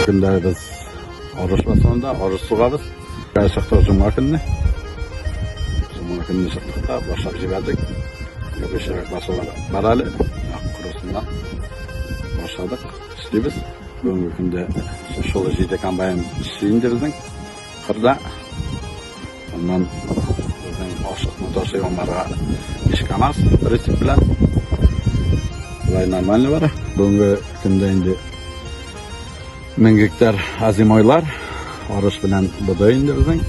Көндә без арыш басуында арыш сугабыз. Чыктык җомга көнне. Җомга көнне чыктык та башлап җибәрдек. Юк басулар бар әле. Корысыннан башладык. Эшлибез. Бүгенге көндә шул җиде комбайн эшли инде безнең кырда. Аннан безнең ашлыкны ташый амбарга 5 КАМАЗ прицеп белән. Болай нормально бара. Бүгенге көндә инде 1000 гектар озимойлар, арыш белән бодай инде безнең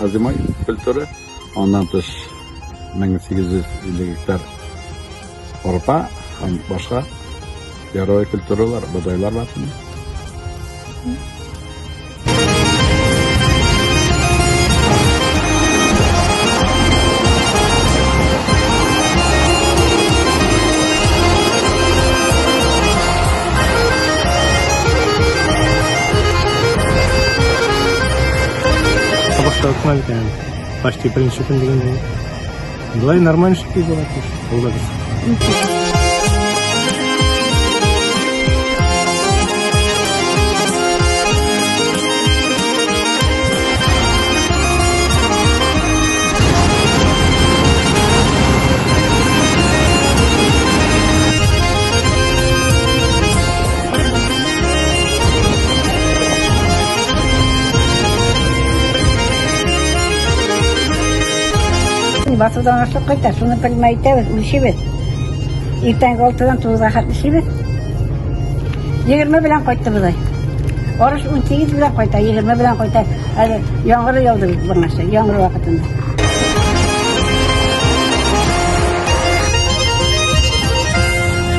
озимой культура. Аннан тыш 1850 гектар арпа һәм башка яровой культуралар, бодайлар бар. Сабакта укымады икән. Почти беренче көн дигәндәй. Болай нормально шикелле була, Алла бирсә. Басудан ашлык кайта, шуны белмәй итәбез, үлчибез. Иртәнге алтыдан тугызга хәтле эшлибез. 20 белән кайтты бодай. Арыш 18 белән кайта, 20 белән кайта. Әле яңгыр яуды бит моңарчы, яңгыр вакытында.